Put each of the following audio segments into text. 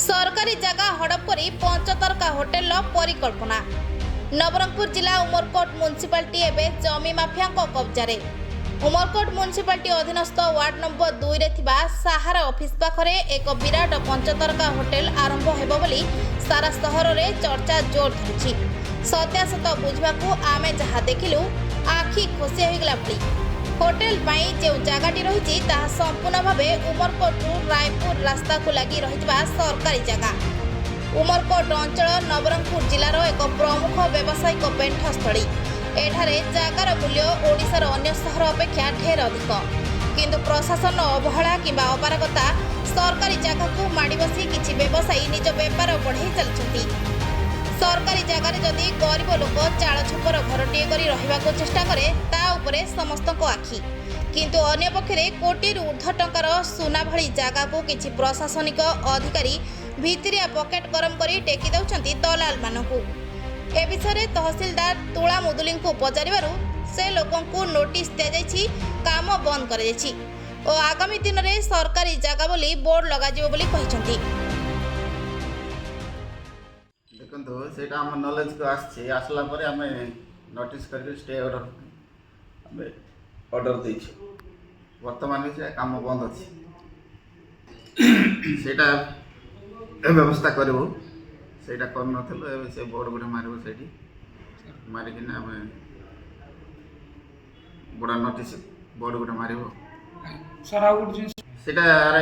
ସରକାରୀ ଜାଗା ହଡପ କରି ପଞ୍ଚତାରକା ହୋଟେଲର ପରିକଳ୍ପନା। ନବରଙ୍ଗପୁର ଜିଲ୍ଲା ଉମରକୋଟ ମ୍ୟୁନିସିପାଲିଟି ଏବେ ଜମି ମାଫିଆଙ୍କ କବ୍ଜାରେ। ଉମରକୋଟ ମ୍ୟୁନିସିପାଲିଟି ଅଧୀନସ୍ଥ ୱାର୍ଡ ନମ୍ବର 2ରେ ଥିବା ସାହାରା ଅଫିସ ପାଖରେ ଏକ ବିରାଟ ପଞ୍ଚତାରକା ହୋଟେଲ ଆରମ୍ଭ ହେବ ବୋଲି ସାରା ସହରରେ ଚର୍ଚ୍ଚା ଜୋର ଧରିଛି। ସତ୍ୟାସତ ବୁଝିବାକୁ ଆମେ ଯାହା ଦେଖିଲୁ, ଆଖି ଖୋସି ହୋଇଗଲା ଭଳି। ହୋଟେଲ ପାଇଁ ଯେଉଁ ଜାଗାଟି ରହିଛି, ତାହା ସମ୍ପୂର୍ଣ୍ଣ ଭାବେ ଉମରକୋଟରୁ ରାୟପୁର ରାସ୍ତାକୁ ଲାଗି ରହିଥିବା ସରକାରୀ ଜାଗା। ଉମରକୋଟ ଅଞ୍ଚଳ ନବରଙ୍ଗପୁର ଜିଲ୍ଲାର ଏକ ପ୍ରମୁଖ ବ୍ୟବସାୟିକ ପେଣ୍ଠସ୍ଥଳୀ। ଏଠାରେ ଜାଗାର ମୂଲ୍ୟ ଓଡ଼ିଶାର ଅନ୍ୟ ସହର ଅପେକ୍ଷା ଢେର ଅଧିକ। କିନ୍ତୁ ପ୍ରଶାସନର ଅବହେଳା କିମ୍ବା ଅପାରଗତା, ସରକାରୀ ଜାଗାକୁ ମାଡ଼ି ବସି କିଛି ବ୍ୟବସାୟୀ ନିଜ ବେପାର ବଢ଼େଇ ଚାଲିଛନ୍ତି। ସରକାରୀ ଜାଗାରେ ଯଦି ଗରିବ ଲୋକ ଚାଳ ଛପର ଘରଟିଏ କରି ରହିବାକୁ ଚେଷ୍ଟା କରେ, ତା ଉପରେ ସମସ୍ତଙ୍କ ଆଖି। କିନ୍ତୁ ଅନ୍ୟପକ୍ଷରେ କୋଟିରୁ ଉର୍ଦ୍ଧ୍ୱ ଟଙ୍କାର ସୁନା ଭଳି ଜାଗାକୁ କିଛି ପ୍ରଶାସନିକ ଅଧିକାରୀ ଭିତିରିଆ ପକେଟ ଗରମ କରି ଟେକି ଦେଉଛନ୍ତି ଦଲାଲମାନଙ୍କୁ। ଏ ବିଷୟରେ ତହସିଲଦାର ତୁଳା ମୁଦୁଲିଙ୍କୁ ପଚାରିବାରୁ ସେ ଲୋକଙ୍କୁ ନୋଟିସ୍ ଦିଆଯାଇଛି, କାମ ବନ୍ଦ କରାଯାଇଛି ଓ ଆଗାମୀ ଦିନରେ ସରକାରୀ ଜାଗା ବୋଲି ବୋର୍ଡ ଲଗାଯିବ ବୋଲି କହିଛନ୍ତି। ଦେଖନ୍ତୁ, ସେଇଟା ଆମ ନଲେଜକୁ ଆସିଛି। ଆସିଲା ପରେ ଆମେ ନୋଟିସ୍ କରିକି ଷ୍ଟେ ଅର୍ଡ଼ର, ଆମେ ଅର୍ଡ଼ର ଦେଇଛୁ। ବର୍ତ୍ତମାନ ବି ସେ କାମ ବନ୍ଦ ଅଛି। ସେଇଟା ବ୍ୟବସ୍ଥା କରିବୁ। ସେଇଟା କରିନଥିଲୁ। ଏବେ ସେ ବୋର୍ଡ଼ ଗୋଟେ ମାରିବୁ। ସେଇଠି ମାରିକିନା ଆମେ ବଡ଼ ନୋଟିସ୍ ବୋର୍ଡ଼ ଗୋଟେ ମାରିବୁ। ସାର୍, ଆଉ ଗୋଟେ ଜିନିଷ। ସେଇଟା ଆର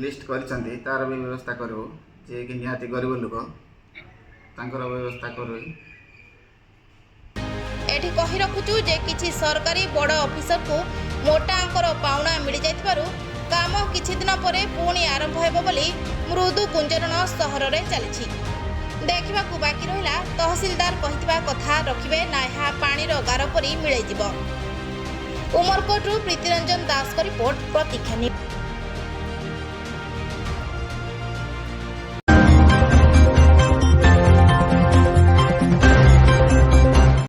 ଲିଷ୍ଟ କରିଛନ୍ତି, ତାର ବି ବ୍ୟବସ୍ଥା କରିବୁ। ଯିଏକି ନିହାତି ଗରିବ ଲୋକ, ତାଙ୍କର ବ୍ୟବସ୍ଥା କରିବୁ। ଏଠି କହି ରଖୁଛୁ ଯେ କିଛି ସରକାରୀ ବଡ଼ ଅଫିସରକୁ ମୋଟା ଅଙ୍କର ପାଉଣା ମିଳିଯାଇଥିବାରୁ କାମ କିଛି ଦିନ ପରେ ପୁଣି ଆରମ୍ଭ ହେବ ବୋଲି ମୃଦୁ ଗୁଞ୍ଜରଣ ସହରରେ ଚାଲିଛି। ଦେଖିବାକୁ ବାକି ରହିଲା, ତହସିଲଦାର କହିଥିବା କଥା ରଖିବେ ନା ଏହା ପାଣିର ଗାର ପରି ମିଳାଇଯିବ। ଉମରକୋଟରୁ ପ୍ରୀତିରଞ୍ଜନ ଦାସଙ୍କ ରିପୋର୍ଟ, ପ୍ରତୀକ୍ଷା ନ୍ୟୁଜ୍।